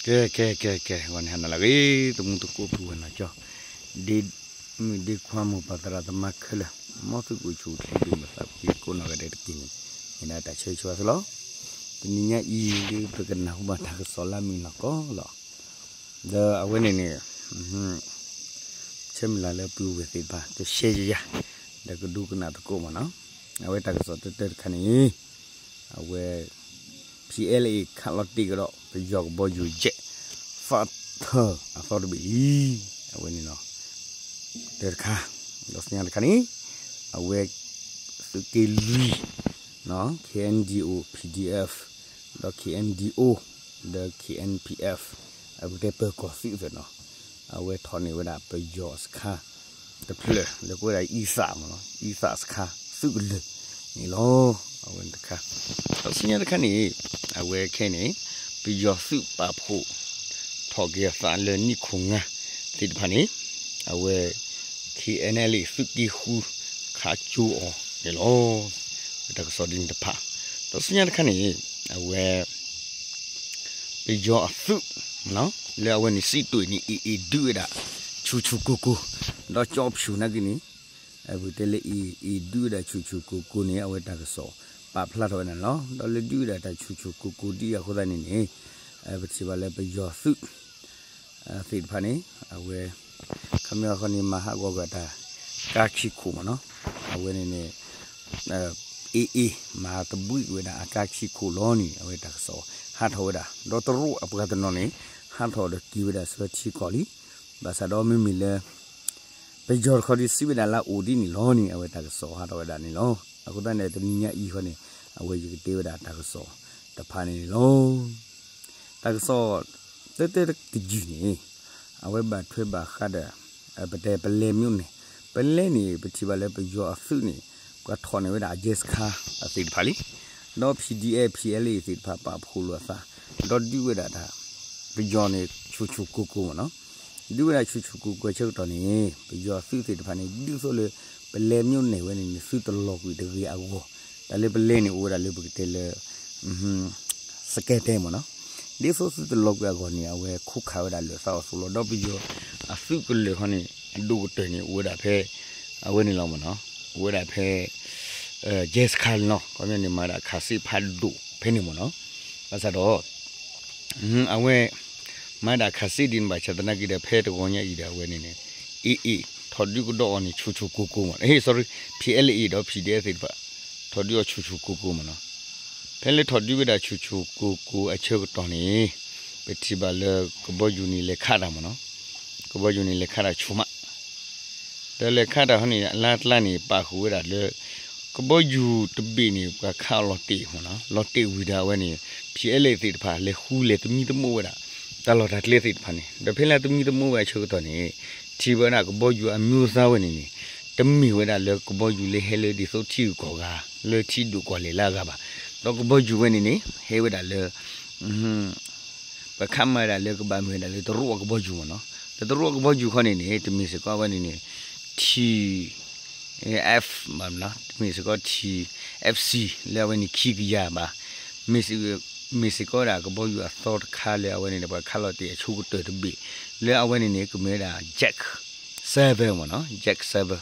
ကဲ ကဲ ကဲ ကဲ ဂီၤန့ၣ်ဟါနၤလၢအဂ့ၤ သမူသကိးပုၢ်ဝဲၢ်နီၢ်ကၠီ, ဒ့မုၣ်ဒ့ခွါမိၢ်ပၢ်သရၣ်သမါခဲလၢာ်, မ်သုကအိၣ်ဆူၣ်အိၣ်ချ့ဒိၣ်မးသးဖှံသကိးနီၢ်ဂၤဒဲးတက့ၢ်န့ၣ်, မ့ၢ်ဒၣ်တၢ်ဆၢဂ့ၤဆၢဝါသုလီၤ. တနံၤညါအံၤဒုးပကနၢ်ဟူဘၣ်တၢ်ကစီၣ်လၢအမုာ်နီၢ်ကီၢ်လီၤ. ဒီးအဝဲန့ၣ်န့ၣ် ဆၢမုၢ်လၢ်လၢပုၢ်ဝဲၢ်သ့ၣ်တဖၣ် ကshareယၤ, ဒီးကဒိကနၣ်သကိးမ့ၢ်နီၤ, အဝဲတၢ်ကစီၣ်တၢတၢတခါန့ၣ် အဝဲ PLA ခးလီၤတ့ၢ်ကဒီး ပယီၤကဘီယူၤ jet fighter အသီတဘ့ၣ်လံ, အဝဲန့ၣ်လီၤ. တၢတခါ, ဒီးဆူညါတခါန့ၣ် အဝဲ သုးက့လွံၢ် KNDO PDF ဒီး KNDO ဒီး KNPF အပကတဲပၢၤကီၢ်သုးသ့ၣ်နီၤ, အဝဲထီၣ်န့ၢ်ဝဲဒၣ်ပယီၤစခါ တဖျၢၣ် လၢကဝဲဒၣ်အံသၣ်မ့ၢ်နီၤ, အံသၣ်စခါ သုးကလၢၤန့ၣ်လီၤ. အဝဲတခါ, ဒီးဆူညါတခါန့ၣ် အဝဲခဲအံၤန့ၣ် ပယီၤသုးပာ်ဖှိၣ် ထီၣ်က့ၤအသးလၢနံၣ်ခိၣ်ငါသ့ၣ်တဖၣ်န့ၣ် အဝဲ KNLA သုးက့ဃု ခးကၠိအီၤန့ၣ်လီၤ. တၢ်ကစီၣ်ဒ်န့ၣ်တဖၣ်, ဒီးဆူညါတခါန့ၣ် အဝဲ ပယီၤအသုး လၢအဝဲန့ၣ်စံးတွ့ၣ်န့ၣ် AA ဒုးဝဲဒၣ် ဆူၣ်ဆူၣ်ကိၢ်ကိၢ်, ဒီးကၠီဖၠူၣ်နာ်က့န့ၣ် ပကတဲလၢ AA ဒုးဝဲဒၣ်ဆူၣ်ဆူၣ်ကိၢ်ကိၢ်န့ၣ် အဝဲတၢ်ကစီၣ်ပာ်ဖျါထီၣ်ဝဲဒၣ်န့ၣ်လီၤ. ဒီးလၢဒုးဝဲဒၣ်တၢ်ဆူၣ်ဆူၣ်ကိၢ်ကိၢ်ဒ်အံၤအဃိသတးန့ၣ်န့ၣ် ပထံၣ်ဘၣ်လၢပယီၤသုး သ့ၣ်တဖၣ်န့ၣ် အဝဲ ခီပညီဃီန့ၣ် မၤဟးဂီၤကွံာ်တၢ်ကါခံခိၣ်မ့ၢ်နီၤ, အဝဲန့ၣ်န့ၣ် AA မၤသဘှံးကွံာ်ဝဲဒၣ်အကါခံခိၣ်လီၤန့ၣ် အဝဲတၢ်ကစီၣ်ဟးထီၣ်ဝဲဒၣ်, ဒီးတရူးအပှၤတနီၤန့ၣ် ဟးထီၣ်ဒီးက့ၤဝဲဒၣ်ဆူထံကီၢ်လံ. ဘၣ်ဆၣ်ဒီးမ့မ့ၢ်လၢ ပယီၤတခီဒ်စံးဝဲဒၣ်လၢအအိၣ်ဒ်န့ၣ်လီၤန့ၣ် အဝဲတၢ်ကစီၣ်ဟးထီၣ်ဝဲဒၣ်န့ၣ်လီၤ. အဃိသတးန့ၣ် တနံၤညါအံၤဃီန့ၣ် အဝဲယကတဲဝဲဒၣ်တၢ်ကစီၣ်တဖၣ်န့ၣ်န့ၣ်လီၤ. တၢ်ကစီၣ် တၢတၢတယုၢ်န့ၣ် အဝဲဘၣ်ထွဲဘၣ်ဃးဒီး ပတဲပလဲမၠိန့ၣ်, ပလဲန့ၣ် ပထံၣ်ဘၣ်လၢပယီၤအသုးန့ၣ် ပှၤထီၣ်န့ၢ်ဝဲဒၣ်အ jet စခါသ့ၣ်တဖၣ်လံ, ဒီး PDF PLA သ့ၣ်တဖၣ်ပာ်ဖှိၣ်လိာ်အသး ဒီးဒုးဝဲဒၣ်တၢ် ပယီၤန့ၣ် ဆူၣ်ဆူၣ်ကိၢ်ကိၢ်မ့ၢ်နီၤ, ဒုးဝဲဒၣ်ဆူၣ်ဆူၣ်ကိၢ်ကိၢ်အဆၢကတီၢ်န့ၣ် ပယီၤသုးသ့ၣ်တဖၣ်န့ၣ် ဒ်သိးလၢ ပလဲမၠိန့ၣ်ဝဲန့ၣ်န့ၣ် သုတလီၤကွံာ်တဂ့ၤအဂီၢ်, တၢ်လၢပလဲန့ၣ်အိၣ်ဝဲဒၣ်လၢပကတဲလၢ စကဲတဲမ့ၢ်နီၤ, ဒ်သိးသုတလီၤကွံာ်အဂီၢ်န့ၣ် အဝဲခိးခးဝဲဒၣ်လၢာ်သးအီၤသိးလီၤ. ဒီးပယီၤအသုးကလၢၤခီန့ၣ် အဒိၣ်ကတၢၢ်န့ၣ် အိၣ်ဝဲဒၣ်ဖဲ အဝဲန့ၣ်လီၤမ့ၢ်နီၤ, အိၣ်ဝဲဒၣ်ဖဲ jet စခါန့ၣ်လီၤ. ခီပညီန့ၣ် မၤဒၣ်ခးစ့ဖးဒိၣ်ဖဲန့ၣ်မ့ၢ်နီၤ, ဘၣ်ဆၣ်ဒီး အဝဲ မၤဒၣ်ခးစ့ဒ်န့ၣ်ဘၣ်ဆၣ်သနာ်က့ဒီး ဖဲတဂီၤညါအံၤဒီး အဝဲန့ၣ်န့ၣ် AA ထီၣ်ဒုးကဒီးအီၤန့ၣ် ဆူၣ်ဆူၣ်ကိၢ်ကိၢ်မ့ၢ်, sorry, PLA ဒီး PDF သ့ၣ်တဖၣ် ထီၣ်ဒုးအီၤဆူၣ်ဆူၣ်ကိၢ်ကိၢ်မ့ၢ်နီၤ, ဖဲလၢထီၣ်ဒုးဝဲဒၣ်ဆူၣ်ဆူၣ်ကိၢ်ကိၢ်အဆၢကတီၢ်န့ၣ် ပထံၣ်ဘၣ်လၢကဘီယူၤန့ၣ်လဲၤခးတၢ်မ့ၢ်နီၤ, ကဘီယူၤန့ၣ်လဲၤခးတၢ်ဆူၣ်မး ဒီးလဲၤခးတၢ်ဟီန့ၣ် အလါတလါန့ၣ် ပာ်ဃုာ်ဝဲဒၣ်လၢ ကဘီယူၤတဘ့ၣ်န့ၣ် ပှၤခးလီၤတ့ၢ်မ့ၢ်နီၤ, လီၤတ့ၢ်ဝံၤဒီးအဝဲန့ၣ် PLA သ့ၣ်တဖၣ် လဲၤဃုလဲၤသမံသမိးဝဲဒၣ် တၢ်လီၢ်တၢ်ကျဲသ့ၣ်တဖၣ်န့ၣ်, ဒီးဖဲလၢသမံသမိးဝဲအဆၢကတီၢ်န့ၣ် ထံၣ်ဝဲဒၣ်ကဘီယူၤအမျိုးအစားဝဲန့ၣ်န့ၣ် တမ့ၢ်ဝဲဒၣ်လၢကဘီယူၤလၢဟဲလၢဒ်သိးထံဂုၤကီၢ်ဂၤ လၢထံဒိၣ်ကီၢ်လဲၢ်လၢအဂၤဘၣ်, ဒီးကဘီယူၤဝဲန့ၣ်န့ၣ် ဟဲဝဲဒၣ်လၢ ပှၤခးမၤဝဲဒၣ်လၢကဘၣ်မ့ၢ်ဝဲဒၣ်လၢတရူးအကဘီယူၤမ့ၢ်နီၤ, ဒီးတရူးအကဘီယူၤခီန့ၣ်န့ၣ် တမ့ၢ်စ့ၢ်ကီးအဝဲန့ၣ်န့ၣ် T F ဘၣ်မ့ၢ်နီၤ, တမ့ၢ်စ့ၢ်ကီး T F C လၢအဝဲန့ၣ်ခံကယၤဘၣ်, မ့ၢ်စ့ၢ်ကီးဒၣ်ကဘီယူၤအသီတခါလၢအဝဲန့ၣ်ဒီး ပှၤခးလီၤတ့ၢ်အဆိကတၢၢ်တဘ့ၣ် လၢအဝဲန့ၣ်န့ၣ် ကမ့ၢ်ဝဲဒၣ် Yak seven မ့ၢ်နီၤ, Yak seven,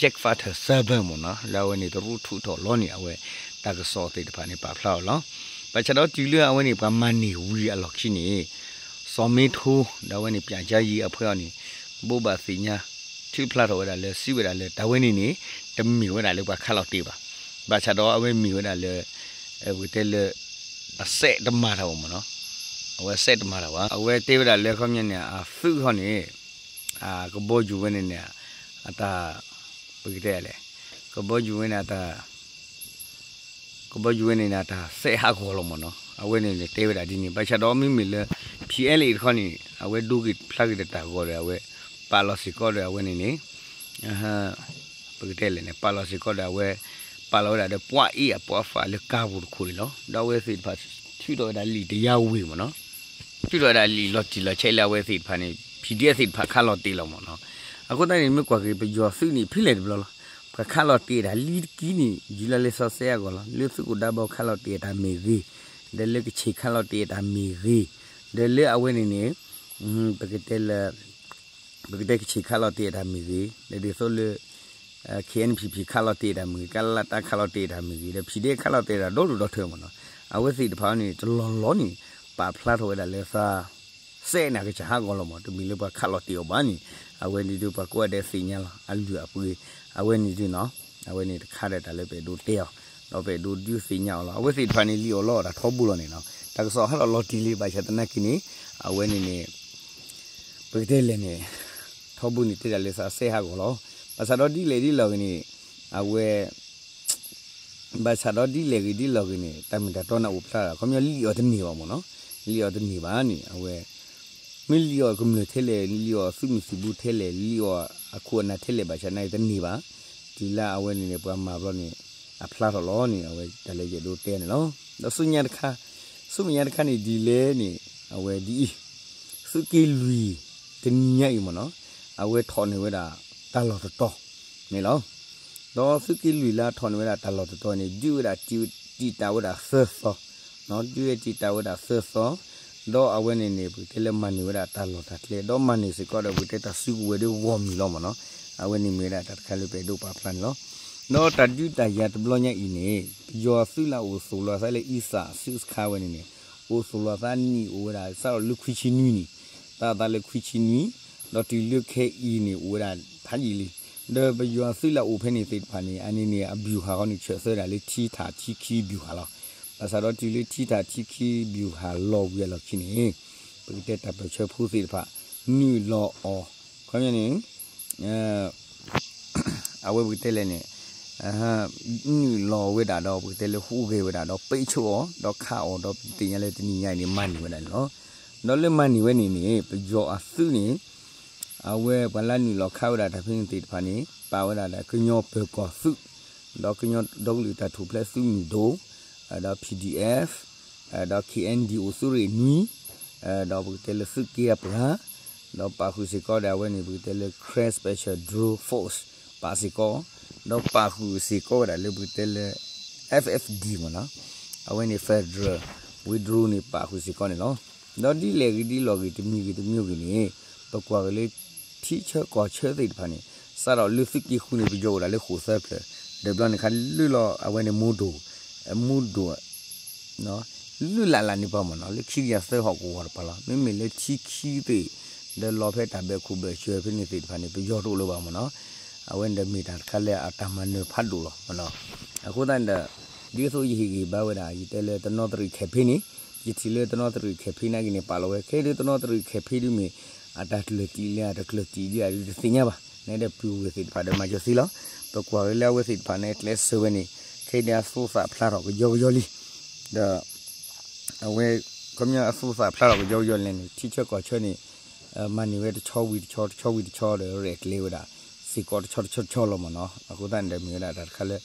Yak Fighter seven မ့ၢ်နီၤ, လၢအဝဲန့ၣ်တရူးထုးထီၣ်လီၤန့ၣ် အဝဲတၢ်ကစီၣ်သ့ၣ်တဖၣ်န့ၣ် ပာ်ဖျါအီၤလီၤ. ဘၣ်ဆၣ်ဒီးတုၤလၢအဝဲန့ၣ် ပှၤမၤန့ၢ်ဝံၤအလီၢ်ခံန့ၣ် စီၤမ့ထိ ဒီးအဝဲန့ၣ် ပျံၤကါယံၤ အဖွဲ့ အီၤန့ၣ် ဘိးဘၣ်သ့ၣ်ညါ ထုးဖျါထီၣ်ဝဲဒၣ်လၢ စံးဝဲဒၣ်လၢ တၢ်ဝဲန့ၣ်န့ၣ် တမ့ၢ်ဝဲဒၣ်လၢပှၤခးလီၤတ့ၢ်ဘၣ်. ဘၣ်ဆၣ်ဒီးအဝဲမ့ၢ်ဝဲဒၣ်လၢ ပကတဲလၢ အစဲးတမၤတၢ်ဘၣ်မ့ၢ်နီၤ, အဝဲစဲးတမၤတၢ်ဘၣ်. အဝဲတဲဝဲဒၣ်လၢ ခီပညီန့ၣ် အသုးခီန့ၣ် ကဘီယူၤဝဲန့ၣ်န့ၣ် အတၢ် ပကတဲလဲၣ် ကဘီယူၤဝဲန့ၣ် ကဘီယူၤဝဲန့ၣ်န့ၣ် တၢ်စဲးဟးဂီၤလီၤမ့ၢ်နီၤ. အဝဲန့ၣ်န့ၣ် တဲဝဲဒၣ်ဒ်န့ၣ်. ဘၣ်ဆၣ်ဒီးမ့မ့ၢ်လၢ PLA တခီန့ၣ် အဝဲဒိက့ၤဖျါက့ၤဒီးတၢ်ဂီၤဒီး အဝဲပာ်လီၤစ့ၢ်ကီးဒီး အဝဲန့ၣ်န့ၣ် ပကတဲလဲၣ်န့ၣ် ပာ်လီၤစ့ၢ်ကီးဒီး အဝဲ ပာ်လီၤဝဲဒၣ်ဒီး ပှၤအ့ၣ်အပှၤဖးလၢကါပူၤတခိၣ်န့ၣ်လီၤ. ဒီးအဝဲသ့ၣ်တဖၣ် ထုးထီၣ်ဝဲဒၣ်လံာ်တယါဝ့ၤမ့ၢ်နီၤ. ထုးထီၣ်ဝဲဒၣ်လံာ်လီၤတံၢ်လီၤဆဲးလၢအဝဲသ့ၣ်တဖၣ်န့ၣ် PDF သ့ၣ်တဖၣ်ခးလီၤတ့ၢ်လီၤမ့ၢ်နီၤ. အဃိသတးန့ၣ် မ့ၢ်ကွၢ်က့ၤပယီၤသုးန့ၣ် ဖဲလဲၣ်တဘျီလီၤ. ပှၤခးလီၤတ့ၢ်တၢ်လံတကံန့ၣ် ယူၤလါလဲစီဆှံအဂီၢ်လီၤ. လၢသုးခိၣ်ဒးဘီခးလီၤတ့ၢ်တၢ်မ့ၢ်ဂ့ၤ, ဒီးလၢကခ့ၣ်ခးလီၤတ့ၢ်တၢ်မ့ၢ်ဂ့ၤ, ဒီးလၢအဝဲန့ၣ်န့ၣ် ပကတဲလၢ ပကတဲကချ့ၣ်ခးလီၤတ့ၢ်အတၢ်မ့ၢ်ဂ့ၤ, ဒီးဒ်သိးလၢ KNPP ခးလီၤတ့ၢ်အတၢ်မ့ၢ်ဂ့ၤ, ကလတၢ်ခးလီၤတ့ၢ်အတၢ်မ့ၢ်ဂ့ၤ, ဒီးဖံးဒဲခးလီၤတ့ၢ်အတၢ်ဒီဒူၣ်ဒီထၢမ့ၢ်နီၤ, အဝဲသ့ၣ်တဖၣ်န့ၣ် တလီၢ်လီၢ်န့ၣ် ပာ်ဖျါထီၣ်ဝဲဒၣ်လၢသး စဲးနၤကစၢ်ဟးဂီၤလီၤမး, တမ့ၢ်လၢပှၤခးလီၤတ့ၢ်အီၤဘၣ်န့ၣ်, အဝဲန့ၣ်ဒုးပှၤကိးဂၤဒဲးသ့ၣ်ညါလီၤ အလုၢ်အပှ့ၤ, အဝဲန့ၣ်ဒုးနီၤ, အဝဲန့ၣ်တခါဒီးတၢ်လၢပအဲၣ်ဒိးတဲအီၤ, ဒီးပအဲၣ်ဒိးဒုးသ့ၣ်ညါအီၤလီၤ. အဝဲသ့ၣ်တဖၣ်န့ၣ် လံၣ်အီၣ်လီအီၣ်တၢ်ထီဘိလီၤန့ၣ်နီၤ, တၢ်ကစီၣ်ဟးထီၣ်လီၤတံၢ်လံ ဘၣ်ဆၣ်သနာ်က့န့ၣ်, အဝဲန့ၣ်န့ၣ် ပကတဲလဲၣ်န့ၣ်, ထီဘိန့ၣ်တဲဒၣ်လၢသးစဲးဟးဂီၤလီၤ. ဘၣ်ဆၣ်ဒီးဒ်လဲၣ်ဒ်လဲၣ်ဂ့ၤန့ၣ်, အဝဲ ဘၣ်ဆၣ်ဒီးဒ်လဲၣ်ဂ့ၤဒ်လဲၣ်ဂ့ၤန့ၣ် တၢ်မ့ၢ်တၢ်တီန့ၣ်အိၣ်ဖျါလီၤ, ခီပညီလံၣ်အီၣ်တန့ၢ်ဘၣ်မ့ၢ်နီၤ, လံၣ်အီၣ်တန့ၢ်ဘၣ်န့ၣ် အဝဲ မ့ၢ်လံၣ်အီၣ်ကမျၢၢ်ထဲလဲၣ်, လံၣ်အီၣ်သုးမုၢ်သံၣ်ဘိထဲလဲၣ်, လံၣ်အီၣ်အခိၣ်အနၢ်ထဲလဲၣ် ဘၣ်ဆၣ်သနာ်က့တန့ၢ်ဘၣ်, တုၤလၢအဝဲန့ၣ်န့ၣ် ပှၤမၤဘျီန့ၣ် အဖျါထီၣ်လီၤန့ၣ် အဝဲတၢ်လၢယအဲၣ်ဒိးတဲန့ၣ်လီၤ. ဒီးဆူညါတခါ, ဆူမဲာ်ညါတခါန့ၣ် ဒ်လဲၣ်န့ၣ် အဝဲဒ်အံၤ, သုးက့လွံၢ်တနံၤညါအံၤမ့ၢ်နီၤ, အဝဲထီၣ်န့ၢ်ဝဲဒၣ်တၢ်လီၢ်တတီၤန့ၣ်လီၤ. ဒီးသုးက့လွံၢ်လၢအထီၣ်န့ၢ်ဝဲဒၣ်တၢ်လီၢ်တတီၤန့ၣ် ဒုးဝဲဒၣ်တံာ်တာ်ဝဲဒၣ်သၢသီ, ဒုးဝဲတံာ်တာ်ဝဲဒၣ်သၢသီ, ဒီးအဝဲန့ၣ်န့ၣ် ပကတဲလၢမၤန့ၢ်ဝဲဒၣ်တၢ်လီၢ်တၢ်ကျဲ, ဒီးမၤန့ၢ်စ့ၢ်ကီးဒီးပကတဲတၢ်စုကဝဲၤဒၣ်ဂီၢ်မုၢ်လီၤမ့ၢ်နီၤ, အဝဲန့ၣ်မ့ၢ်ဝဲဒၣ်တၢ်တခါလၢပအဲၣ်ဒိးပာ်ဖျါန့ၣ်လီၤ. ဒီးတၢ်ဒုးတၢ်ယၤတဘျီညါအံၤန့ၣ် ပယီၤသုးလၢအအိၣ်သူၣ်လီၤအသးလၢအံသၣ်စုစခါဝဲန့ၣ်န့ၣ်, အိၣ်သူၣ်လီၤအသးနံၣ်အိၣ်ဝဲဒၣ်စးထီၣ်လၢခွံဆံနွံန့ၣ်, သးအသးလၢခွံဆံနွံ, ဒီးတုၤလၢခဲအံၤန့ၣ် အိၣ်ဝဲဒၣ်ဖးယံာ်လံ. ဒီးပယီၤသုးလၢအအိၣ်ဖဲန့ၣ်သ့ၣ်တဖၣ်န့ၣ် အန့ၣ်န့ၣ် အဘျူၤဟၣ်ဃီန့ၣ် ဆၢသၢဒၣ်လၢထံထၣ်ထံခံဘျူၤဟၣ်လီၤ. ဘၣ်ဆၣ်ဒီးတုၤလၢထံထၣ်ထံခံဘျူၤဟၣ်လီၤဝံၤအလီၢ်ခံန့ၣ်, ပကတဲတၢ်ပၢၢ်ဆၢဖိသ့ၣ်တဖၣ် နုာ်လီၤအီၤ, ခီပညီန့ၣ် အဝဲပကတဲလဲၣ်န့ၣ်, နုာ်လီၤဝဲဒၣ်ဒီး ပကတဲလၢဟူးဂဲၤဝဲဒၣ်ဒီး ပ့းဆိအီၤ ဒီးခးအီၤဒီး ပသ့ၣ်ညါလၢတနံၤညါအံၤန့ၣ် မၤန့ၢ်ဝဲဒၣ်န့ၣ်လီၤ. ဒီးလၢမၤန့ၢ်ဝဲန့ၣ်န့ၣ် ပယီၤအသုးန့ၣ် အဝဲပှၤလၢနုာ်လီၤခးဝဲဒၣ်တၢ်ဖဲန့ၣ်သ့ၣ်တဖၣ်န့ၣ် ပာ်ဝဲဒၣ်ဒီးကညီပၢၤကီၢ်သုး, ဒီးကညီဒီကလုာ်တၢ်ထူၣ်ဖျဲးသုးမုၢ်ဒိၣ်, ဒီး P D F, ဒီး K N D O သုးရ့ၣ်နွံ, ဒီးပကတဲလၢသုးက့အပှၤ, ဒီးပာ်ဃုာ်စ့ၢ်ကီးဒီးအဝဲန့ၣ် ပကတဲလၢ Karen Special Drone Force ပာ်စ့ၢ်ကီး, ဒီးပာ်ဃုာ်စ့ၢ်ကီးဝဲဒၣ်လၢပကတဲလၢ F F D မ့ၢ်နီၤ, အဝဲန့ၣ် Federal Wing Drone န့ၣ် ပာ်ဃုာ်စ့ၢ်ကီးန့ၣ်လီၤ. ဒီးဒ်လဲၣ်ဂ့ၤဒ်လဲၣ်ဂ့ၤ တမံၤဂ့ၤတမံၤဂ့ၤန့ၣ် ပကွၢ်က့ၤလၢ ထံဆၢကီၢ်ဆၢသ့ၣ်တဖၣ်န့ၣ် စးထီၣ်လၢသုးက့ဃုန့ၣ် ပယီၤအိၣ်ဒၣ်လၢဃိာ်သၢဖျၢၣ်, ဒီးဘျီန့ၣ်ခါလၢလီၤ အဝဲန့ၣ်မူဒိၣ်, မူဒိၣ် လၢလၢ်လၢ်န့ၣ်ပှၤမ့ၢ်နီၤ လၢခံကယၤသၢဟီၣ်ကဝီၤတပၤလီၤ. မ့မ့ၢ်လၢထံခံသ့ၣ် ဒီးလီၤဖဲတၢ်ဘဲၣ်ခိၣ်ဘဲၣ်စၢၤဖဲန့ၣ်သ့ၣ်တဖၣ်န့ၣ် ပယီၤတအိၣ်လၢၤဘၣ်မ့ၢ်နီၤ. အဝဲန့ၣ်ဒီးမ့ၢ်တၢ်တခါလၢအတၢ်မၤနၢၤဖးဒိၣ်လီၤမ့ၢ်နီၤ. အဃိသတးန့ၣ်ဒီး ဒ်သိးယဟ့ၣ်ဂံၢ်ဘါဝဲဒၣ် ယတဲလၢတနီသရံၣ် campaign န့ၣ်, ယထံၣ်လၢတနီသရံၣ် campaign နာ်က့န့ၣ် ပာ်လီၤဝဲ ခဲအံၤဒ်တနီသရံၣ် campaign ဒ်မ့ၢ် အတၢ်ကျၢၢ်တံၢ်လံ အတကျၢၢ်တံၢ်ဒ်အံၤ တသ့ၣ်ညါဘၣ်. နဒဲးပုၢ်ဝဲၢ်သ့ၣ်တဖၣ်ဒီးမၤစၢၤသ့လီၤ. ပကွၢ်က့ၤလၢအဝဲသ့ၣ်တဖၣ်န့ၣ် ကျဲးစၢးဝဲန့ၣ် ခဲအံၤဒ်အသူသးဖျါထီၣ်ကယီကယီလံ. ဒီး အဝဲ ခီပညီအသူသးဖျါထီၣ်ကယီကယီလဲၣ်န့ၣ် ထံဆၢကီၢ်ဆၢန့ၣ် မၤန့ၢ်ဝဲတဆီဝံၤတဆီ တဆီဝံၤတဆီဒီး ရဲၣ်ကျဲၤဝဲဒၣ် စ့ၢ်ကီးတဆီတဆီတဆီလီၤမ့ၢ်နီၤ. အဃိသတးန့ၣ်ဒီးမ့ၢ်ဝဲဒၣ်တၢ်တခါလၢ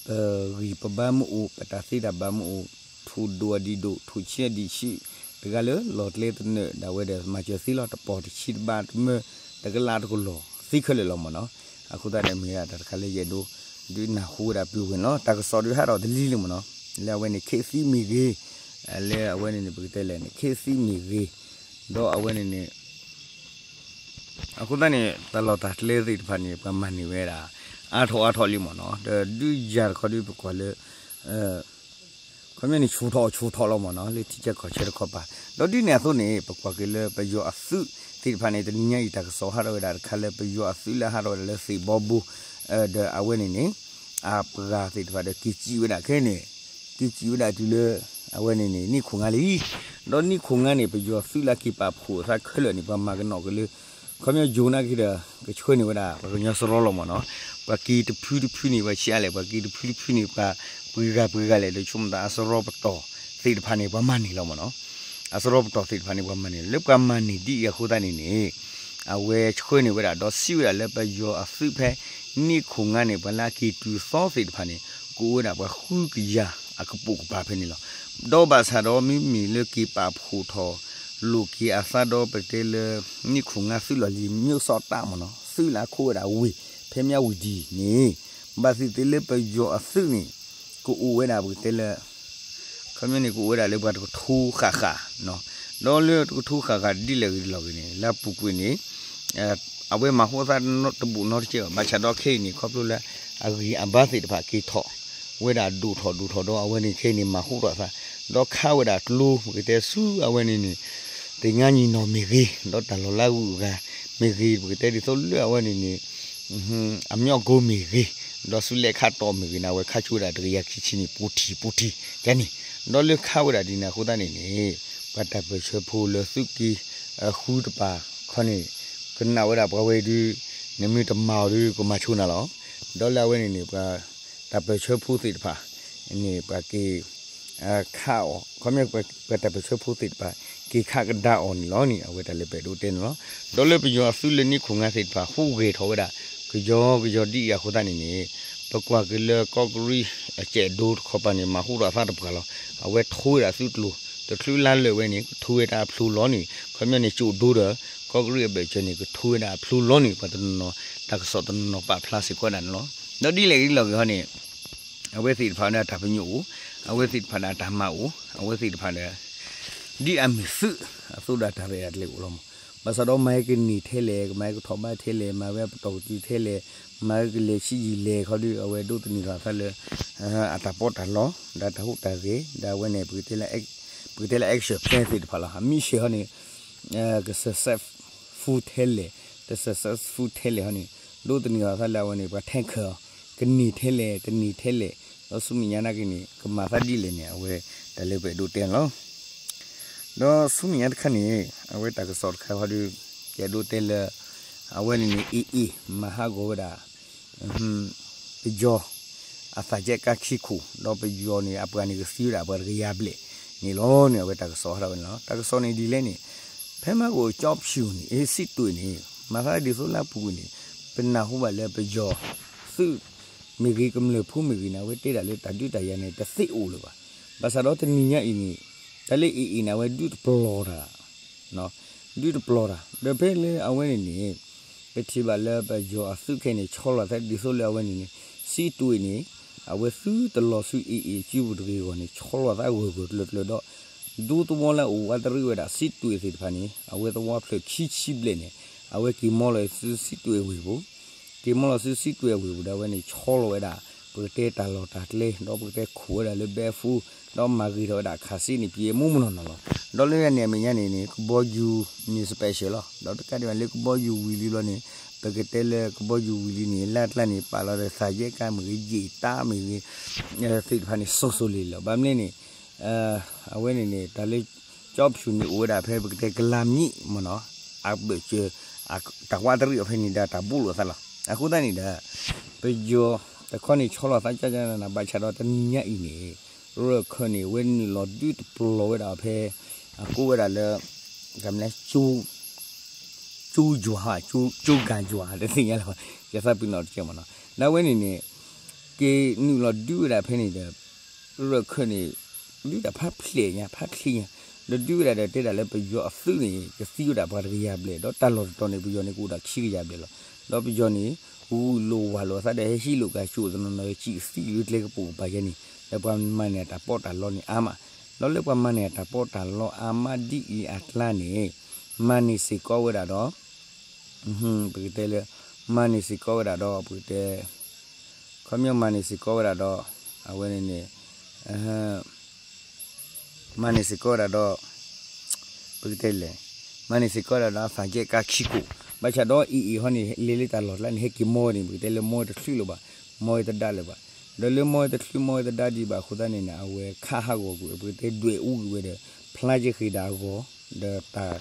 ပဂံၢ်ပဘါမ့ၢ်အိၣ် ပတၢ်သ့တၢ်ဘၣ်မ့ၢ်အိၣ် ထူၣ်ဒိၣ်အဒံးဒိၣ် ထူၣ်ဆံးအဒံးဆံး တဂၤလၢလီၤကျဲသနၢၣ်ဒၣ်ဝဲဒီး မၤစၢၤသ့လီၤ. တပီၢ်တဆံတဘါတမၢ တကလးတကလီၢ် သ့ခဲလၢာ်လီၤမ့ၢ်နီၤ. အဃိသတးန့ၣ်မ့ၢ်ဝဲဒၣ်တၢ်တခါလၢယအဲၣ်ဒိး ဒုးနၢ်ဟူဝဲဒၣ်ပုၢ်ဝဲၢ်န့ၣ်လီၤ. တၢ်ကစီၣ်ဒုးဟးထီၣ်တလံလံမ့ၢ်နီၤ. လၢအဝဲန့ၣ် ခ့သံမ့ၢ်ဂ့ၤ, လၢအဝဲန့ၣ်န့ၣ် ပကတဲလဲၣ်န့ၣ် ခ့သံမ့ၢ်ဂ့ၤ, ဒီးအဝဲန့ၣ်န့ၣ် အဃိသတးန့ၣ် တၢ်လီၢ်တၢ်ကျဲသ့ၣ်တဖၣ်န့ၣ် ပှၤမၤန့ၢ်ဝဲဒၣ် အါထီၣ်အါထီၣ်လံမ့ၢ်နီၤ. ဒီးဒုးယၤတခီဒုးပကွၢ်လၢ ခီပညီန့ၣ် ဆူၣ်ထီၣ်အီၤဆူၣ်ထီၣ်လီၤမ့ၢ်နီၤ လၢထံဆၢကီၢ်ဆၢတခီပၤ. ဒီးဒ်န့ၣ်အသိးန့ၣ် ပကွၢ်က့ၤလၢပယီၤအသုးသ့ၣ်တဖၣ်န့ၣ် တနံၤညါအံၤတၢ်ကစီၣ်ဟးထီၣ်ဝဲဒၣ်တခါလၢပယီၤအသုးလၢဟးထီၣ်ဝဲဒၣ်လၢသ့ၣ်ဘီဘိ ဒီးအဝဲန့ၣ်န့ၣ် အပှၤသ့ၣ်တဖၣ်ဒီးက့ၤစံးဝဲဒၣ်ခဲန့ၣ် က့ၤစံးဝဲဒၣ်တုၤလၢ အဝဲန့ၣ်န့ၣ် နံၣ်ခိၣ်ငါလံ. ဒီးနံၣ်ခိၣ်ငါန့ၣ် ပယီၤသုးလၢက့ၤပာ်ဖှိၣ်အသးခဲလၢာ်န့ၣ် ပှၤမၤကနီၣ်က့ၤလၢ ခီပညီယိၤနာ်က့ၤဒီး ကဆှၢန့ၢ်ဝဲဒၣ် ပှၤကညီစရီလီၤမ့ၢ်နီၤ. ပှၤက့ၤတဖုတဖုန့ၣ် ပှၤဆံးအါလဲၣ် ပှၤက့ၤတဖုတဖုန့ၣ် ပှၤပှဲၤဂၤပှဲၤဂၤလဲၣ် ဒီးဆိကမိၣ်သးအစရီပတီၢ်သ့ၣ်တဖၣ်န့ၣ် ပှၤမၤန့ၢ်လီၤမ့ၢ်နီၤ. အစရီပတီၢ်သ့ၣ်တဖၣ်န့ၣ် ပှၤမၤန့ၢ် လၢပှၤမၤန့ၢ်ဒ်အံၤအဃိသတးန့ၣ်န့ၣ် အဝဲဆှၢန့ၢ်ဝဲဒၣ်ဒီးစံးဝဲဒၣ်လၢပယီၤအသုးဖဲ နံၣ်ခိၣ်ငါန့ၣ် ပှၤလၢအက့ၤတုၤသီသ့ၣ်တဖၣ်န့ၣ် ကအိၣ်ဝဲဒၣ်ပှၤဃုကယၤအကပိာ်ကပၤဖဲန့ၣ်လီၤ. ဒီးဘၣ်ဆၣ်ဒီးမ့မ့ၢ်လၢက့ၤပာ်ဖှိၣ်ထီၣ်လိာ်က့ၤအသးဒီးပတဲလၢ နံၣ်ခိၣ်ငါသုးလီၢ်လံၤ မျိုးစေ့တၢ်မ့ၢ်နီၤ သုးလၢအခိးဝဲဒၣ်ဝ့ၢ် ဖဲမၠၣ်ဝတံၤန့ၣ် ဘၣ်သ့ၣ်သ့ၣ်လၢပယီၤအသုးန့ၣ် ကအိၣ်ဝဲဒၣ်ပကတဲလၢ ခီပညီန့ၣ် ကအိၣ်ဝဲဒၣ်လၢပှၤတကထိဃၣ်ဃၣ်နီၤ. ဒီးလၢတကထိဃၣ်ဃၣ်ဒ်လဲၣ်ဂ့ၤလီၤဂ့ၤန့ၣ် လၢအပူၤကွံာ်န့ၣ် အဝဲမၤဟူသၣ်တဘူၣ်နီတစဲးဘၣ်. ဘၣ်ဆၣ်ဒီးခဲအံၤန့ၣ် ခီဖျိလၢအဂံၢ်အဘါသ့ၣ်တဖၣ်က့ၤထီၣ်ဝဲဒၣ်ဒိၣ်ထီၣ်ဒိၣ်ထီၣ်ဒီး အဝဲန့ၣ်ခဲအံၤန့ၣ် မၤဟူထီၣ်အသး ဒီးခးဝဲဒၣ်ကျိ ပကတဲဆူအဝဲန့ၣ်န့ၣ် တငါညီၣ်နီၢ်မ့ၢ်ဂ့ၤ, ဒီးတၢ်လီၤလးဂုၤအဂၤမ့ၢ်ဂ့ၤ, ပကတဲဒ်သိးလၢအဝဲန့ၣ်န့ၣ် အမျီၢ်ကိမ့ၢ်ဂ့ၤ, ဒီးဆူလဲၣ်ခးတီၢ်မ့ၢ်ဂ့ၤန့ၣ် အဝဲခးဆိဝဲဒၣ်တကယၤခံဆံန့ၣ် ပူၤထံၣ်ပူၤထံၣ် ကန့ၣ်, ဒီးလၢခးဝဲဒၣ်ဒ်န့ၣ်အဃိသတးန့ၣ်န့ၣ် ပှၤတၢ်ပၢၢ်ဆၢဖိလၢသုးက့ဃုတပၤခီန့ၣ် ကနၣ်ဝဲဒၣ်ပှၤဝဲဒုး နမ့ၢ်တမၤအီၤဒုး ကမၤဆိနၤလီၤ. ဒီးလၢအဝဲန့ၣ်န့ၣ် ပှၤတၢ်ပၢၢ်ဆၢဖိသ့ၣ်တဖၣ်န့ၣ် ပှၤက့ၤ ခးအီၤ, ခီပညီ ပှၤတၢ်ပၢၢ်ဆၢဖိသ့ၣ်တဖၣ် က့ၤခးကဒါအီၤန့ၣ်လီၤန့ၣ် အဝဲတၢ်လၢပအဲၣ်ဒိးတဲန့ၣ်လီၤ. ဒီးလၢပယီၤအသုးလၢနံခိၣ်ငါသ့ၣ်တဖၣ် ဟူးဂဲၤထီၣ်ဝဲဒၣ် ကယီကယီဒ်အံၤအဃိသတးန့ၣ်န့ၣ် ပကွၢ်က့ၤလၢကီၢ်ကရံၣ်အစဲးဒိတခီပၤန့ၣ် မၤဟူထီၣ်အသးတပှၤလီၤ. အဝဲထိဝဲဒၣ်သုးကျိၤ တချုးလါလၢာ်ဝဲန့ၣ် ကထိဝဲဒၣ်အဖျိလီၤန့ၣ် ခီပညီန့ၣ် ကၠိၣ်ဒိဒီး ကီၢ်ကရံၣ်အဘၢၣ်စၢၤန့ၣ် ကထိဝဲဒၣ်အဖျိလီၤန့ၣ် ပှၤတနီၤနီၤ တၢ်ကစီၣ်တနီၤနီၤပာ်ဖျါစ့ၢ်ကီးဝဲဒၣ်န့ၣ်လီၤ. ဒီးဒ်လဲၣ်ဂ့ၤလီၤဂ့ၤဟီန့ၣ် အဝဲသ့ၣ်တဖၣ်ဒီးအတၢ်ပညိၣ်အိၣ်, အဝဲသ့ၣ်တဖၣ်ဒီးအတၢ်မၤအိၣ်, အဝဲသ့ၣ်တဖၣ်ဒီး ဒ်အမ့ၢ်သုး အသိးဒီးတၢ်ရဲၣ်တၢ်ကျဲၤအိၣ်လီၤမး. ဘၣ်ဆၣ်ဒီးမၤဝဲကန့ၢ်ထဲလဲၣ်, ကမၤဝဲကထီၣ်ဘးထဲလဲၣ်, မၤဝဲပတီၢ်ကတုၤထဲလဲၣ်, မၤဝဲကလဲၤဆံယံာ်လဲၣ်ခီဒီး အဝဲဒိးသန့ၤထီၣ်အသးလၢ အတၢ်ပီးတၢ်လီ ဒီးတၢ်ဟူးတၢ်ဂဲၤ ဒီးအဝဲန့ၣ် ပကတဲလၢ action plan သ့ၣ်တဖၣ်လီၤ. အမ့ၢ်ဆဲးဟီန့ၣ် က successful ထဲလဲၣ်, တ successful ထဲလဲၣ်ဟီန့ၣ် ဒိးသန့ၤထီၣ်အသးလၢအဝဲန့ၣ် ပှၤ tanker ကန့ၢ်ထဲလဲၣ်, ကန့ၢ်ထဲလဲၣ်, ဒီးဆူမဲာ်ညါနာ်က့န့ၣ် ကမၤသးဒ်လဲၣ်န့ၣ် အဝဲတၢ်လၢပအဲၣ်ဒိးတဲန့ၣ်လီၤ. ဒီးဆူမဲာ်ညါတခါန့ၣ် အဝဲတၢ်ကစီၣ်တခါဟီဒီး ယအဲၣ်ဒိးတဲလၢ အဝဲန့ၣ်န့ၣ် AA မၤဟးဂီၤဝဲဒၣ် ပယီၤ အသၣ်ကဲကါခံခိၣ် ဒီးပယီၤန့ၣ် အပှၤန့ၣ်ကသံဝဲဒၣ်ပှၤတကယၤဘျဲၣ်န့ၣ်လီၤန့ၣ် အဝဲတၢ်ကစီၣ်ဟးထီၣ်ဝဲန့ၣ်လီၤ. တၢ်ကစီၣ်န့ၣ်ဒ်လဲၣ်န့ၣ် ဖဲမဟါကီးကၠီဖၠူၣ်န့ၣ် အ့ စံးတွ့ၣ်န့ၣ် မၤသးဒ်သိးလၢအပူၤကွံာ်န့ၣ် ပနၢ်ဟူဘၣ်လၢပယီၤ သုး မ့ၢ်ဂ့ၤကမျၢၢ်ဖိမ့ၢ်ဂ့ၤန့ၣ် အဝဲတဲဒၣ်လၢတၢ်ဒုးတၢ်ယၤန့ၣ် တသ့အိၣ်လၢၤဘၣ်. ဘၣ်ဆၣ်ဒီးတနံၤညါအံၤန့ၣ် တၢ်လၢ AA န့ၣ် အဝဲဒုးတပျီၤတၢ် ဒုးတပျီၤတၢ် ဒီးဖဲလၢအဝဲန့ၣ်န့ၣ် ပထံၣ်ဘၣ်လၢပယီၤအသုးခဲအံၤန့ၣ် ဆီလီၤသးဒ်သိးလၢအဝဲန့ၣ်န့ၣ် စံးတွ့ၣ်န့ၣ် အဝဲသုတလီၤဆူ AA စုပူၤတဂ့ၤအဂီၢ်န့ၣ် ဆီလီၤသးဂၢၢ်ဂၢၢ်ကျၢၤကျၢၤဒီး ဒူသဝီလၢအအိၣ်ဝးတရံးဝဲဒၣ်စံးတွ့ၣ်သ့ၣ်တဖၣ်န့ၣ် အဝဲသဝီဖျၢၣ်ခံဆံဘျဲၣ်န့ၣ် အဝဲက့ၤမီလီၤဆူစံးတွ့ၣ်အဝ့ၢ်ပူၤ က့ၤမီလီၤဆူစံးတွ့ၣ်အဝ့ၢ်ပူၤဒီး အဝဲန့ၣ်ဆီလီၤဝဲဒၣ် ပကတဲတၢ်လီၢ်တၢ်ကျဲ ဒီးပကတဲခိၣ်ဝဲဒၣ်လၢဘဲဖူ ဒီးမၤဂ့ၤထီၣ်ဝဲဒၣ်ခးစံးန့ၣ် ပယဲမူမနီၢ်နီၢ်လီၤ. ဒီးလၢယၤန့ၣ်အမဲာ်ညါန့ၣ်န့ၣ် ကဘီယူၤန့ၣ် special လီၤ. ဒီးတကးဒံးဘၣ်လၢကဘီယူၤဝံၤလံဘျီန့ၣ် ပကတဲလၢကဘီယူၤဝံၤလံန့ၣ် လၢအကျါန့ၣ် ပာ်လီၤဒီးသၣ်ယဲၢ်ကါမ့ၢ်ဂ့ၤ ယံာ်တၢ်မ့ၢ်ဂ့ၤ သ့ၣ်တဖၣ်န့ၣ် စိၤစိၤလ့ၤလီၤ. ဘၣ်မနုၤန့ၣ် အဝဲန့ၣ်န့ၣ် တၢ်လၢ ကၠီဖၠူၣ်န့ၣ် အိၣ်ဝဲဒၣ်ဖဲပကတဲကလၤမံၣ်မနီၢ် အဘၢၣ်စၢၤ တၢ်ဝးတရံးအီၤဖဲန့ၣ်ဒီးတၢ်ဘူးလိာ်အသးလီၤ. အဃိသတးန့ၣ်ဒီး ပယီၤတခီန့ၣ် ဆီလီၤသးကၠၢကၠၢနးနး ဘၣ်ဆၣ်ဒီးတနံၤညါအံၤန့ၣ် ရၢၢ်ခၢၣ်န့ၣ် အဝဲနုာ်လီၤဒုးတပျီၤဝဲဒၣ်အီၤဖဲ အကိးဝဲဒၣ်လၢ ကမ့ၢ် ကၠိဂၤယွၤ ကၠိဂၤယွၤ တသ့ၣ်ညါလၢၤဘၣ် ယသးပ့ၤနီၣ်တကဲမနီၢ် ဒီးအဝဲန့ၣ်န့ၣ် က့ၤနုာ်လီၤဒုးဝဲဒၣ်ဖဲန့ၣ်ဒီး ရၢၢ်ခၢၣ်န့ၣ် ဒုးတၢ်ဖးဖျဲးညါ ဖးချံညါ ဒီးဒုးဝဲဒၣ်ဒီးတဲဒၣ်လၢပယီၤအသုးန့ၣ် ကသံဝဲဒၣ်ပှၤတကယၤဘျဲၣ် ဒီးတၢ်လီၢ်တတီၤန့ၣ် ပယီၤန့ၣ်ကအိၣ်ဒၣ်ခံကယၤဘျဲၣ်လီၤ. ဒီးပယီၤန့ၣ် ဂုာ်လိာ်ဝၤလိာ်အသးဒီးဟဲဟံးလိာ်က့ၤကၠိတနီၤနီၤ ကံၣ်သံလၢကျဲကပူၤကပၤယဲန့ၣ် ဒီးပှၤမၤန့ၢ်အတၢ်ပီးတၢ်လီန့ၣ်အါမး ဒီးလၢပှၤမၤန့ၢ်အတၢ်ပီးတၢ်လီအါမးဒ်အံၤအကျါန့ၣ် မၤန့ၢ်စ့ၢ်ကီးဝဲဒၣ်ဒီး ပကတဲလၢ မၤန့ၢ်စ့ၢ်ကီးဝဲဒၣ်ဒီး ပကတဲ ခီပညီမၤန့ၢ်စ့ၢ်ကီးဝဲဒၣ်ဒီး အဝဲန့ၣ်န့ၣ် မၤန့ၢ်စ့ၢ်ကီးဝဲဒၣ်ဒီး ပကတဲလဲၣ် မၤန့ၢ်စ့ၢ်ကီးဝဲဒၣ်ဒီး သၣ်ကဲကါခံခိၣ် ဘၣ်ဆၣ်ဒီး AA ဟီန့ၣ် လဲၤလၢတၢ်လီၢ်ကျါန့ၣ် ဟဲက့ၤမီဝဲန့ၣ် ပကတဲလၢမီဝဲတချုးလၢၤဘၣ် မီဝဲတဒါလၢၤဘၣ် ဒီးလၢမီဝဲတချုး မီဝဲတဒါဒံးဘၣ်အဃိသတးန့ၣ်န့ၣ် အဝဲခးဟးဂီၤကွံာ် ပကတဲဒွဲၣ်အူကွံာ်ဝဲဒီး ဖျါက့ၤဃ့ၢ်ဒၣ်အဂီၢ် ဒီးတၢ်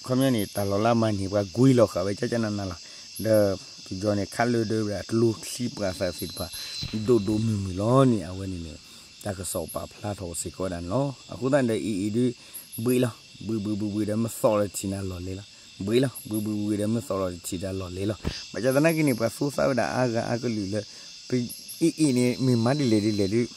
ခီပညီန့ၣ် တၢ်လီၢ်လၢမၤန့ၢ်ပှၤကွံာ်လီၤဃာ်ဝဲကၠၢကၠၢနးနးလီၤ. ဒီးပယီၤန့ၣ် ခးလၢဒၢဝဲဒၣ်ကျိချံပှၤသးသ့ၣ်တဖၣ် ဒိၣ်ဒိၣ်မုၢ်မုၢ်လီၤန့ၣ် အဝဲန့ၣ်န့ၣ် တၢ်ကစီၣ်ပာ်ဖျါထီၣ်စ့ၢ်ကီးဝဲဒၣ်န့ၣ်လီၤ. အဃိသတးန့ၣ်ဒီး AA ဒုး ဘှံးလီၤ ဘှံးဘှံးဘှံးဘှံးဒီးမ့ၢ်သီၣ်လီၤတထံၣ်န့ၣ်လီၢ်လဲလီၤ ဘှံးလီၤ ဘှံးဘှံးဘှံးဒီးမ့ၢ်သီၣ်လီၤတထံၣ်ဒီးလီၢ်လဲလီၤ. ဘၣ်ဆၣ်သနာ်က့န့ၣ် ပှၤသိသးဝဲဒၣ်အါဂၤအါကလုာ်လၢ AA န့ၣ် မ့ၢ်မၤဒ်လဲၣ်ဒ်လဲၣ်ဒုး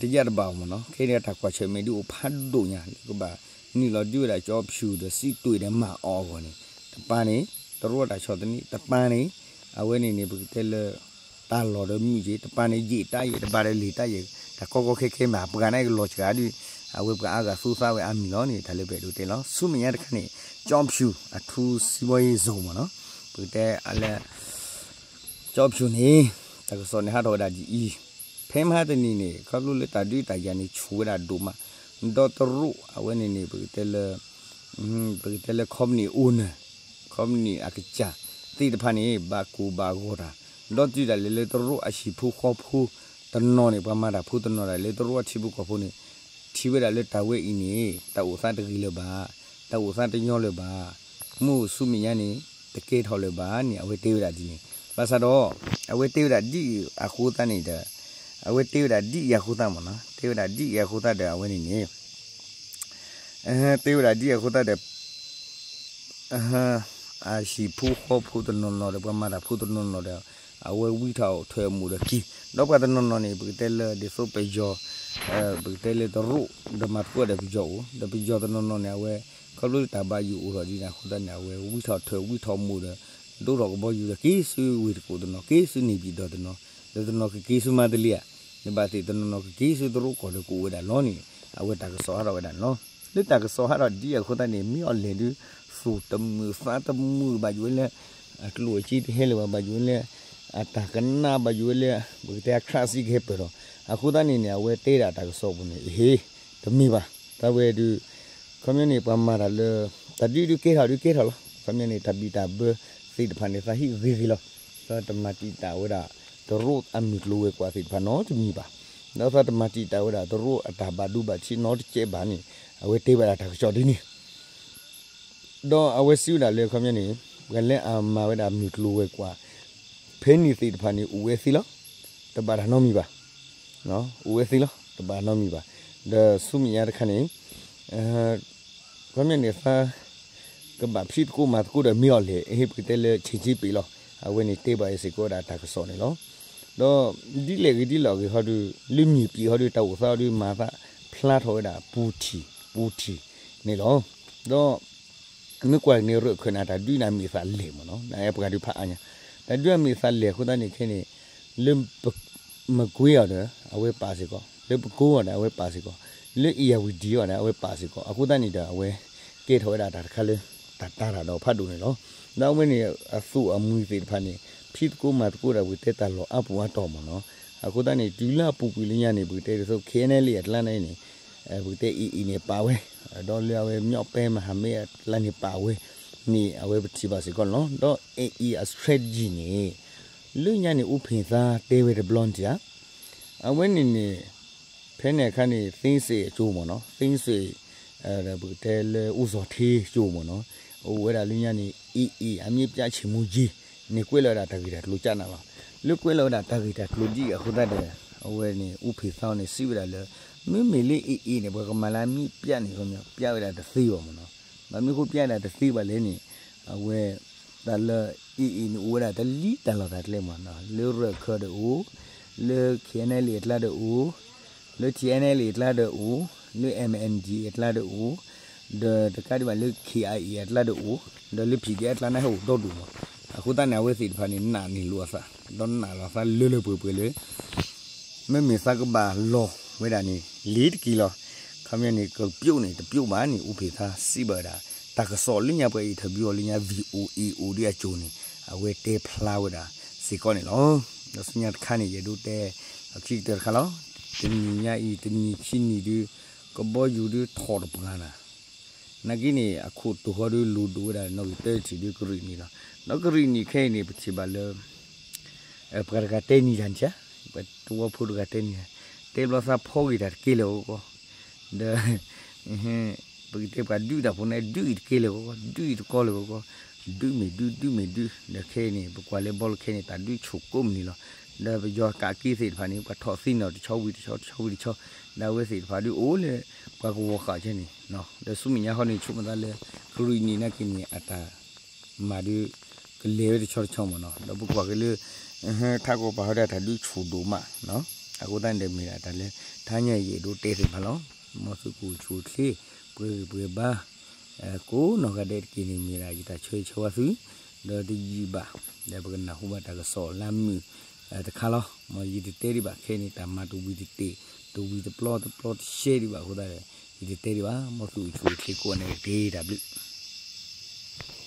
တယၢ်တဘၣ်အီၤမ့ၢ်နီၤ ခဲအံၤန့ၣ် တၢ်ကွၢ်ဆၢၣ်မဲာ်ဒုးအိၣ်ဖးဒိၣ်ညါ လၢကဘၣ်နုာ်လီၤဒုးဝဲဒၣ်ကၠီဖၠူၣ်ဒီးစံးတွ့ၣ်ဒီးမၤအီၤအဂီၢ်န့ၣ် တပၤန့ၣ် တရီတၢ်ဆီၣ်သနံး တပၤန့ၣ် အဝဲန့ၣ်န့ၣ် ပကတဲလၢ တၢ်လီၢ်ဒီးမုာ်က့ၤ တပၤန့ၣ် ယံာ်တၢ်ယဲၢ် တဘၣ်ဒီးလံာ်တၢ်ယဲၢ် တၢ်ကီကီခဲခဲမ့ၢ် အပှၤန့ၣ်ကလီၤစှၤဒုး အဝဲပှၤအါဂၤသူသးဝဲအါမံၤလီၤန့ၣ် တၢ်လၢပအဲၣ်ဒိးတဲလီၤ. ဆူမဲာ်ညါတခါန့ၣ် ကၠီဖၠူၣ်အထူစံဘီယ့ၣ်စိၤမ့ၢ်နီၤ, ပကတဲအလၢ ကၠီဖၠူၣ်န့ၣ် တၢ်ကစီၣ်န့ၣ်ဟးထီၣ်ဝဲဒၣ်ဒ်အံၤ, ဖဲမဟါတနံၤန့ၣ် ခီဖျိလၢတၢ်ဒုးတၢ်ယၤန့ၣ်ဆူၣ်ဝဲဒၣ်ဒိၣ်မး, ဒီးတရူးအဝဲန့ၣ်န့ၣ် ပကတဲလၢ ပကတဲလၢ company owner, company အကစၢ်သ့ၣ်တဖၣ်န့ၣ် ဘၣ်ကိၢ်ဘၣ်ဂီၤတၢ်, ဒီးတုၤဒၣ်လဲာ်လၢတရူးအဟံၣ်ဖိဃီဖိတနီၤန့ၣ် ပှၤမၤတၢ်ဖိတနီၤဒၣ်လၢတရူးအထံဖိကီၢ်ဖိန့ၣ် ထံၣ်ဝဲဒၣ်လၢတၢ်ဝဲအံၤန့ၣ် တၢ်အိၣ်သးတဂ့ၤလၢၤဘၣ်, တၢ်အိၣ်သးတညီလၢၤဘၣ်, မုၢ်ဆူမဲာ်ညါန့ၣ် တကဲထီၣ်လၢၤဘၣ်န့ၣ် အဝဲတဲဝဲဒၣ်ဒ်န့ၣ်, ဘၣ်ဆၣ်ဒီး အဝဲတဲဝဲဒၣ်ဒ်အံၤအဃိသတးန့ၣ်ဒီး အဝဲတဲဝဲဒၣ်ဒ်အံၤအဃိသတးမ့ၢ်နီၤ, တဲဝဲဒၣ်ဒ်အံၤအဃိသတးဒီး အဝဲန့ၣ်န့ၣ် တဲဝဲဒၣ်ဒ်အံၤအဃိသတးဒီး အဟံၣ်ဖိဃီဖိတနီၤနီၤဒီး ပှၤမၤတၢ်ဖိတနီၤနီၤဒီး အဝဲဝံထီၣ်ထွဲအမိၢ်ဒီးက့ၤ, ဒီးပှၤတနီၤနီၤန့ၣ် ပကတဲလၢဒ်သိးပယီၤ ပကတဲလၢတရူး ဒီးမၤသကိးဒီးပယီၤအိၣ်, ဒီးပယီၤတနီၤနီၤန့ၣ် အဝဲ ခီဖျိလၢတၢ်ဘၣ်ယိၣ်အိၣ်ထီၣ်ဒ်န့ၣ်အဃိသတးန့ၣ် အဝဲဝံထီၣ်ထွဲဝံထီၣ်မိၢ်ဒီး ဒိၣ်ထီၣ်ကဘီယူၤဒီး က့ၤဆူဝ့ၢ်တကူၣ်တနီၤ က့ၤဆူန့ၣ်ပၠံၣ်တီၣ်တနီၤ, ဒီးတနီၤကက့ၤဆူမၤတလ့ဧါ, ဒီးဘၣ်သ့ၣ်တနီၤနီၤကက့ၤဆူတရူးကီၢ်ဒီးကအိၣ်ဝဲဒၣ်လီၤန့ၣ် အဝဲတၢ်ကစီၣ်ဟးထီၣ်ဝဲဒၣ်န့ၣ်လီၤ. လၢတၢ်ကစီၣ်ဟးထီၣ်ဒ်အံၤအဃိသတးန့ၣ် မ့ၢ်အီၤလဲၣ်ဒုး သူၣ်တမုာ်သးတမုာ်ဘၣ်ယိၣ်ဝဲလၢ အကျိၣ်အစ့တဟဲလၢၤဘၣ် ဘၣ်ယိၣ်ဝဲလၢ အတၢ်ကနၣ်ဘၣ်ယိၣ်ဝဲလၢ ပကတဲအ trust ကဟဲပၢၢ်ထီၣ်, အဃိသတးန့ၣ်န့ၣ် အဝဲတဲဒၣ်တၢ်ကစီၣ်ပူၤန့ၣ် အဟ့ တမ့ၢ်ဘၣ်, တၢ်ဝဲဒုး ခီပညီန့ၣ် ပှၤမၤတၢ်လၢ တၢ်ဒုးဒုးကဲထီၣ်ဒုးကဲထီၣ်လီၤ, ခီပညီန့ၣ် တၢ်ဘံၣ်တၢ်ဘၢသ့ၣ်တဖၣ်န့ၣ် သးဟံၣ်ဂ့ၤဂ့ၤလီၤ, ဒီးတမၤတံာ်တာ်ဝဲဒၣ် တရူးအမုၢ်ကျိၤဝဲၤကွာ်သ့ၣ်တဖၣ်နီတမံၤဘၣ်, ဒီးသးတမၤတံာ်တာ်ဝဲဒၣ် တရူးအတၢ်ဘၣ်ဒိဘၣ်ထံးနီတကဲးဘၣ်န့ၣ် အဝဲတဲဝဲဒၣ်တၢ်ကစီၣ်ဒ်န့ၣ် ဒီးအဝဲစံးဝဲဒၣ်လၢခီပညီန့ၣ် ပှၤလၢအမၤဝဲဒၣ်မုၢ်ကျိၤဝဲၤကွာ် ဖဲန့ၣ်သ့ၣ်တဖၣ်န့ၣ် အိၣ်ဝဲသ့လီၤ, တဘၣ်တၢ်နီတမံၤဘၣ်, အိၣ်ဝဲသ့လီၤ တဘၣ်နီတမံၤဘၣ်, ဒီးဆူမဲာ်ညါတခါန့ၣ် ခီပညီန့ၣ် သး ကဘၣ်ဖံးသကိးမၤသကိးဒီးမ့ၢ်အီၤလဲၣ် အဟ့ၣ်ပကတဲလၢဆံးဆံးပ့ၤလီၤ, အဝဲန့ၣ်တဲဘၣ်အစ့ၢ်ကီးဝဲဒၣ်တၢ်ကစီၣ်န့ၣ်လီၤ. ဒီးဒ်လဲၣ်ဂ့ၤဒ်လဲၣ်ဂ့ၤဟီဒုး လၢမုၢ်ပံၤဟီဒုး တၢ်အိၣ်သးဟီဒုး မၤသးဖျါထီၣ်ဝဲဒၣ်ပူၤထံၣ်ပူၤထံၣ်န့ၣ်လီၤ. ဒီး မ့ၢ်ကွၢ်န့ၣ် ရၢၢ်ခၢၣ်န့ၣ် တၢ်ဒုးန့ၣ်အမ့ၢ်သးလဲၣ်မ့ၢ်နီၤ, နပှၤဒုးဖးအါညါ, တၢ်ဒုးအမ့ၢ်သးလဲၣ်အဃိသတးန့ၣ်ခဲန့ၣ် လၢ မကွ့ၤအီၤဒီး အဝဲပာ်စ့ၢ်ကီး, လၢပကိၤအီၤဒီး အဝဲပာ်စ့ၢ်ကီး, လၢအ့ၣ်ယၣ်ဝတံၤအီၤဒီး အဝဲပာ်စ့ၢ်ကီး, အဃိသတးန့ၣ်ဒီး အဝဲကဲထီၣ်ဝဲဒၣ်တၢ်တခါလၢ တၢ်တာ်တၢ်ဒီးဖးဒိၣ်န့ၣ်လီၤ. ဒီးအဝဲန့ၣ် အသူၣ်အမှံၤသ့ၣ်တဖၣ်န့ၣ် ဖံးသကိးမၤသကိးဒီး ပကတဲတၢ်လီၢ်အါပူၤအါတီၢ်မ့ၢ်နီၤ, အဃိသတးန့ၣ် တုၤလၢအပူၤကွံာ်လၢညါန့ၣ် ပကတဲဒ်သိး ခ့ၣ်အဲၣ်နဲလ်အ့ၣ် အကျါန့ၣ်န့ၣ် ပကတဲ အ့ၣ်အ့ၣ်န့ၣ် ပာ်ဝဲ, ဒီးလၢအဝဲ မြောက်ပိုင်းမဟာမိတ် အကျါန့ၣ် ပာ်ဝဲန့ၣ် အဝဲပထံၣ်ဘၣ်စ့ၢ်ကီးန့ၣ်လီၤ. ဒီး အ့ၣ်အ့ၣ် အ strategy န့ၣ် လၢညါန့ၣ် အူဖ့ၣ်သါတဲဝဲတဘျီန့ၣ်ဧါ, အဝဲန့ၣ်န့ၣ် ဖဲန့ၣ်အခါန့ၣ် သ့စ့ၣ်အကၠိမ့ၢ်နီၤ, သ့စ့ၣ် ပကတဲလၢ ဦးဇော်ဌေး ကၠိမ့ၢ်နီၤ, အိၣ်ဝဲဒၣ်လၢညါန့ၣ် အ့ၣ်အ့ၣ် အမြစ်ပြတ်ချေမှုန်းရေး န့ၣ်ကွဲးလီၤဝဲဒၣ်တၢ်ဂ့ၢ်တၢ်ကျိၤကနၣ်လီၤ. လၢကွဲးလီၤဝဲဒၣ်တၢ်ဂ့ၢ်တၢ်ကျိၤဒ်အံၤအဃိသတးဒီး အဝဲန့ၣ် အူဖ့ၣ်သါန့ၣ် စံးဝဲဒၣ်လၢ မ့မ့ၢ်လၢအ့ၣ်အ့ၣ်န့ၣ် ပှၤကမၤလၢအမြစ်ပြတ်န့ၣ် ခီပညီ ပြတ်ဝဲဒၣ်တသ့ဘၣ်မ့ၢ်နီၤ, ဘၣ်မနုၤဃိပြတ်ဝဲဒၣ်တသ့ဘၣ်လဲၣ်န့ၣ် အဝဲ တၢ်လၢအ့ၣ်အ့ၣ်န့ၣ် အိၣ်ဝဲဒၣ်တလံၤတၢ်လီၢ်တၢ်ကျဲမ့ၢ်နီၤ, လၢရၢၢ်ခၢၣ်ဒီးအိၣ်, လၢ ခ့ၣ်အဲၣ်နဲလ်အ့ၣ် အကျါဒီးအိၣ်, လၢ ထံၣ်အဲၣ်နဲလ်အ့ၣ် အကျါဒီးအိၣ်, လၢ MNDAA အကျါဒီးအိၣ်, ဒီးတကးဒံးဘၣ်လၢ ခ့ၣ်အၣ်အ့ၣ် အကျါဒီးအိၣ်, ဒီးလၢ ဖံၣ်ဒ့ အကျါန့ၣ် ဟဲအိၣ်ဒီဒူၣ်မး, အဃိသတးန့ၣ် အဝဲသ့ၣ်တဖၣ်န့ၣ် နာ်န့ၢ်လိာ်အသး, ဒီးနာ်လိာ်အသးလၢလၢပှဲၤပှဲၤလၢ မ့မ့ၢ်သးကဘၣ်လီၤဝဲဒၣ်န့ၣ် လ့ၤတက့ၢ်လီၤ. ခီပညီန့ၣ် ကပြုတ်န့ၣ် တပြုတ်ဘၣ်န့ၣ် အူဖ့ၣ်သါစံးဘၣ်ဝဲဒၣ် တၢ်ကစီၣ်လၢညါပှၤ interview အီၤလၢညါ VOA အိၣ်ဒံးအကၠိန့ၣ် အဝဲတဲဖျါဝဲဒၣ်စ့ၢ်ကီးန့ၣ်လီၤ. ဒီးဆူညါတခါန့ၣ် ယအဲၣ်ဒိးတဲအခံကတၢၢ်တခါလီၤ. တနံၤညါအံၤ တနံၤခံနံၤဒုး ကဘီယူၤဒုးထီၣ်တပှၤနၤ နာ်က့န့ၣ် အခိၣ်တိာ်ဃီဒုး လိၣ်ဒိၣ်ဝဲဒၣ် နီၣ်ဂံၢ်တၢတထံၣ်ဒုး ကရံၣ်နံၣ်လီၤ. ဒီးကရံၣ်နံၣ်ခဲအံၤန့ၣ် ပထံၣ်ဘၣ်လၢ ပှၤတဂၤတဲနံၤတၢ်န့ၣ်ဧါ, ပသဝီဖိတဂၤတဲနံၤတၢ်, တဲဘျီသးဖီဂ့ၤတၢ်တကဲလၢာ်ဂီၢ်ဂီၢ်, ဒီး ပကတဲပှၤဒုးတၢ်ဖိန့ၣ် ဒုးအံၤတကဲလၢာ်ဂီၢ်ဂီၢ်, ဒုးအံၤတကဲလၢာ်ဂီၢ်ဂီၢ်, ဒုးမ့ၢ်ဒုး ဒုးမ့ၢ်ဒုး, ဒီးခဲအံၤန့ၣ် ပကွၢ်လၢဘီလၢခဲအံၤန့ၣ် တၢ်ဒုးဆိၣ်ကိးမုၢ်နံၤလီၤ. ဒီးပယီၤကးက့သ့ၣ်တဖၣ်န့ၣ် ပှၤထီၣ်သ့န့ၢ်တဆီဝံၤတဆီ တဆီဝံၤတဆီ, ဒီးအဝဲသ့ၣ်တဖၣ်ဒုးအိၣ်လၢ ပှၤကဝီၤဃာ်ကဲန့ၣ်, ဒီးဆူမဲာ်ညါဃီန့ၣ် ဆိကမိၣ်သးလၢ ကရံၣ်နံၣ်နာ်က့န့ၣ် အတၢ် မၤဒုး ကလဲၤဝဲတဆီတဆီမ့ၢ်နီၤ, ဒီးပကွၢ်က့ၤလၢ ထးကီၢ်ပၤဟီဒၣ်တၢ်ဒုးဆူၣ်ဒိၣ်မး, အဃိသတးန့ၣ်ဒီးမ့ၢ်ဒၣ်တၢ်လၢ ထါညါယအဲၣ်ဒိးတဲသ့ၣ်တဖၣ်လီၤ. မ်သုကအိၣ်ဆူၣ်အိၣ်ချ့ ပှဲၤဂံၢ်ပှဲၤဘါ ကိးနီၢ်ဂၤဒဲးတက့ၢ်န့ၣ် မ့ၢ်ဒၣ်ယတၢ်ဆၢဂ့ၤဆၢဝါသု, ဒီးတယံာ်ဘၣ် ဒီးပကနၢ်ဟူဘၣ်တၢ်ကစီၣ်လၢမုၢ်တခါလီၤ. မ်ယတတဲဒံးဘၣ်ခဲအံၤန့ၣ် တၢ်မၤတဝံၤတတ့ၢ် တဝံၤတပျီတပျီတရှဲဒံးဘၣ်အဃိသတးဒီး ယတတဲဒံးဘၣ် မ်သုအိၣ်ဆူၣ်အိၣ်ချ့ကိးဂၤန့ၣ် ဂ့ၤတၢ်ဘျုး